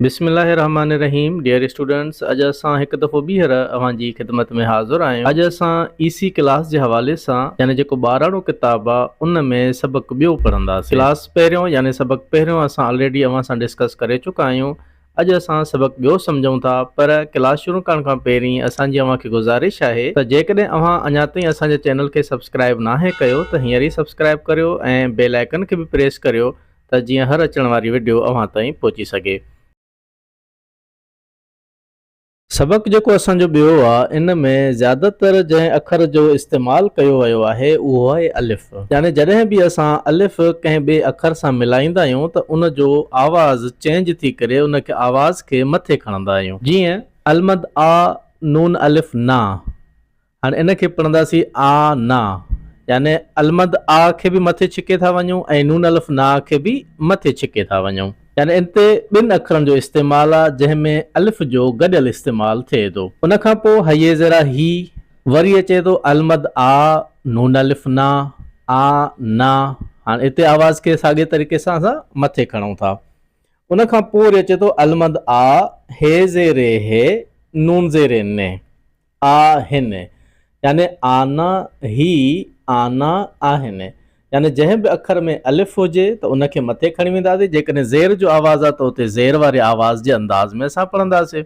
بسم الله الرحمٰن الرحيم ڊيئر اسٽوڊنٽس اڄ اسان هڪ دفعو ٻيهر اوهان جي خدمت ۾ حاضر آهيون اڄ اسان اي سي ڪلاس جي حوالي سان يعني جيڪو ٻاراڻو ڪتاب آ ان ۾ سبق ٻيو پڙهنداسين ڪلاس پهريون يعني سبق پهريون اسان آلريڊي اوهان سان ڊسڪس ڪري چڪا آهيون اڄ اسان سبق ٻيو سمجهون ٿا پر ڪلاس شروع ڪرڻ کان پهرين اسان جي اوهان کي گذارش آهي ته جيڪڏهن اوهان اڃا تائين اسان جي چينل کي سبسڪرائب ناهي ڪيو ته هينئر ئي سبسڪرائب ڪريو ۽ بيل آئيڪن کي به پريس ڪريو ته جيئن هر اچڻ واري وڊيو اوهان تائين پهچي سگهي. سبق جيڪو اسان جو ٻيو آ ان ۾ زياده تر جنهن اکر جو استعمال ڪيو ويو آهي اهو آهي الف يعني جڏهن به اسان الف ڪنهن ٻئي اکر سان ملائيندا آهيون ته ان جو آواز چينج ٿي ڪري ان کي آواز کي مٿي کڻندا آهيون جيئن المد آ نون الف نا هاڻي ان کي پڙهنداسين آ نا يعني المد آ کي به مٿي ڇڪي ٿا وڃون ۽ نون الف نا کي به مٿي ڇڪي ٿا وڃون يعني ان تي ٻن اکرن جو استعمال آ جنهن ۾ الف جو گڏيل استعمال ٿئي ٿو. ان کان پوء هيي ذرا هي وري اچي ٿو المد آ نون الف نا آ نا هاڻي اتي آواز کي ساڳئي طريقي سان اسان مٿي کڻون ٿا. ان کان پوء وري اچي ٿو المد آ هي زير هي نون زير ني. آهن يعني آنا، هي، آنا، آهن يعني جنهن به اکر ۾ الف هجي ته ان کي مٿي کڻي وينداسين جيڪڏهن زير جو آواز آهي ته اتي زير واري آواز جي انداز ۾ اسان پڙهنداسين.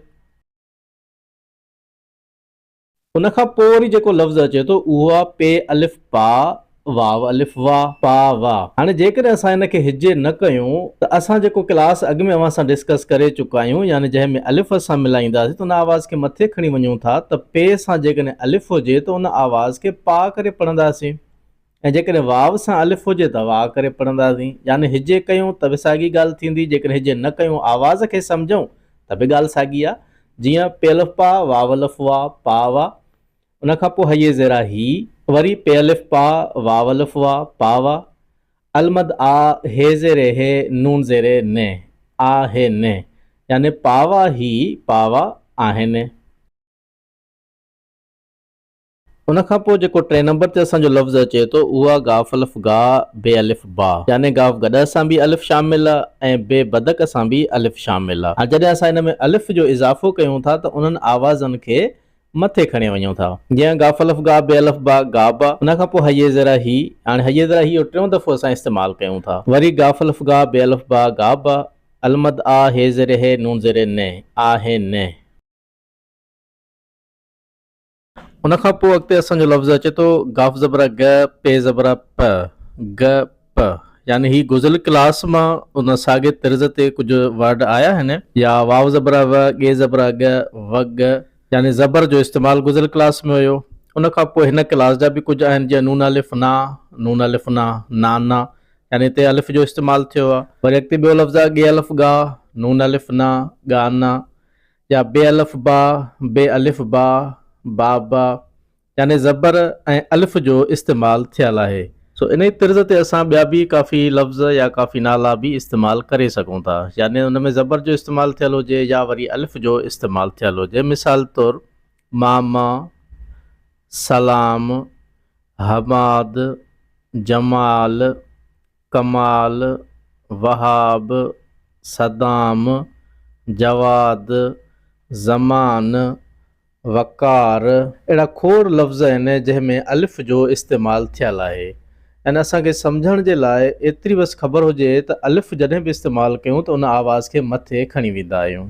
ان کان پوء وري جيڪو لفظ اچي ٿو اهو آهي پي الف پا واو الف وا، پا وا. هاڻي جيڪڏهن اسان ان کي هجي نه ڪيون ته اسان جيڪو ڪلاس اڳ ۾ اوهان سان ڊسڪس ڪري چڪا آهيون يعني جنهن ۾ الف اسان ملائينداسين ته ان آواز کي مٿي کڻي وڃون ٿا ته پي سان جيڪڏهن الف هجي ته ان آواز کي پا ڪري پڙهنداسين ۽ جيڪڏهن واو سان الف هجي ته وا ڪري پڙهنداسين يعني هجي ڪيون ته به ساڳي ڳالهه ٿيندي جيڪڏهن هجي نه ڪيون آواز کي سمجهون ته به ڳالهه ساڳي آهي جيئن پي الف پا، واو الف وا، پا وا. ان کان پوء هيء زيرا هي، وري پي الف پا، واو الف وا، پا وا، المد آ، هي زير هي، نون زير ن، آ هي ن، يعني پا وا هي، پا وا آهن. ان کان پوء جيڪو ٽئين نمبر تي اسان جو لفظ اچي ٿو اهو آ گاف الف گا، بي الف با، يعني گاف گڏهه سان به الف شامل آ ۽ بي بدڪ سان به الف شامل آ. هاڻ جڏهن اسان ان ۾ الف جو اضافو ڪيون ٿا ته انهن آوازن کي مٿي کڻي وڃون ٿا. جيئن گاف الف گا، بي الف با، گا با. ان کان پوء هيي ذرا هي. هاڻي هيي ذرا هي جو ٽيون دفعو اسان استعمال ڪيون ٿا. وري گاف الف گا، بي الف با، گا با. المد آ، هي زير هي، نون زير ن، آ هي ن. ان کان پوء اڳتي اسان جو لفظ اچي ٿو گاف زبر گ، پي زبر پ، گ پ. يعني هي گذريل ڪلاس مان ان ساڳي طرز تي ڪجهه ورڊ آيا آهن. يا واو زبر و، ڳي زبر ڳ، و ڳ. يعني زبر جو استعمال گذريل ڪلاس ۾ هيو. ان کان پوء هن ڪلاس جا به ڪجهه آهن جيئن نون الف نا، نون الف نا، نا نا يعني هتي الف جو استعمال ٿيو آهي. وري اڳتي ٻيو لفظ آهي ڳي الف ڳا، نون الف نا، ڳا نا يا بي الف با، بي الف با، با با. يعني زبر ۽ الف جو استعمال ٿيل آهي. سو انهي طرز تي اسان ٻيا به ڪافي لفظ يا ڪافي نالا به استعمال ڪري سگهون ٿا. يعني ان ۾ زبر جو استعمال ٿيل هجي يا وري الف جو استعمال ٿيل هجي. مثال طور، ماما، سلام، حماد، جمال، ڪمال، وهاب، صدام، جواد، زمان، وقار، اهڙا کوڙ لفظ آهن جنهن ۾ الف جو استعمال ٿيل آهي ۽ اسان کي سمجهڻ جي لاء ايتري بس خبر هجي ته الف جڏهن به استعمال ڪيون ته ان آواز کي مٿي کڻي ويندا آهيون.